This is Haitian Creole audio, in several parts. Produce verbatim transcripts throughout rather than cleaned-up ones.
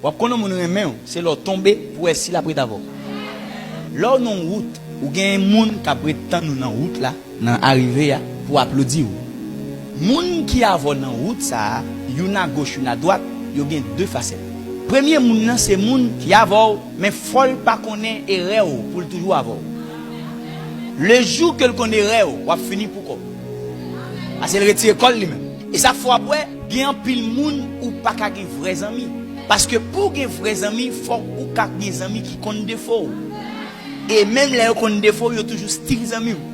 W ap konn yon moun renmen w, se lè w tonbe pou w wè si l ap ret avè w. Lè w nan yon wout, ou gen moun k ap ret tann ou nan wout la, nan arive a, pou aplodi w. Moun ki avè w nan wout sa a, youn agoch, youn adwat, yo gen de fasèt. Premye moun nan se moun ki avè w, men fò l pa konnen erè w pou l toujou avè w. Le jou ke l konn erè w, w ap fini pou kò w. Pase l retire kò l li menm. E sa fè w ap wè, gen anpil moun ou pa ka gen vrè zanmi. Paske pou w gen vrè zanmi, fòk ou ka gen zanmi ki konn defo w. E menm lè yo konn defo w, yo toujou still zanmi w.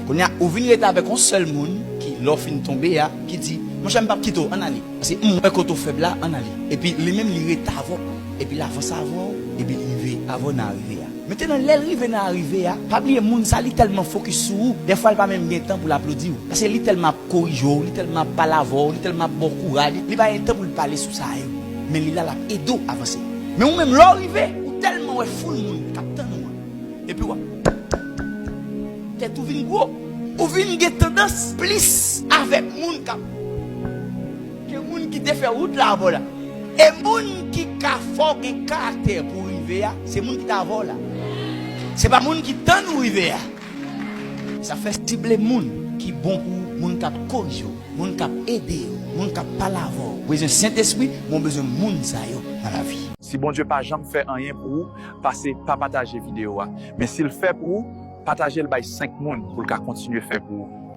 Kounye a, ou vin ret avèk yon sèl moun ki, lè w fin tonbe a, ki di, monchè, m p ap kite w, ann ale. Pase m wè kote w fèb la, ann ale. Epi li menm, li ret avè w. Epi l avanse avè w, epi li rive avè w nan arive a. Mentnan, lè l rive nan arive a, pa bliye moun sa, li tèlman fokis sou ou, dèfwa l pa menm gen tan pou l aplodi w. Pase li tèlman ap korije w, li tèlman ap pale avè w, li tèlman ap ba w kouraj, li, li pa gen tan pou l pale sou sa yo. Men li la, l ap ede w avanse. Men ou menm, lè w rive, ou tèlman wè foul moun k ap tann ou an. Epi w ap, tèt ou vin gwo. Ou vin gen tandans plis avèk moun k ap, ke moun ki te fè wout la avè w la. E moun ki ka fè w gen karaktè pou w rive a, se moun ki t avè w la. Se pa moun ki tann ou rive a. Sa fè sible moun ki bon pou ou, moun k ap korije w, moun k ap ede w, moun k ap pale avè w. Ou bezwen Sentespri, men w bezwen moun sa yo nan lavi. Si Bondye pa janm fè anyen pou ou, pase pa pataje videyo a. Men si l fè pou ou, pataje l bay senk moun pou l ka kontinye fè pou ou.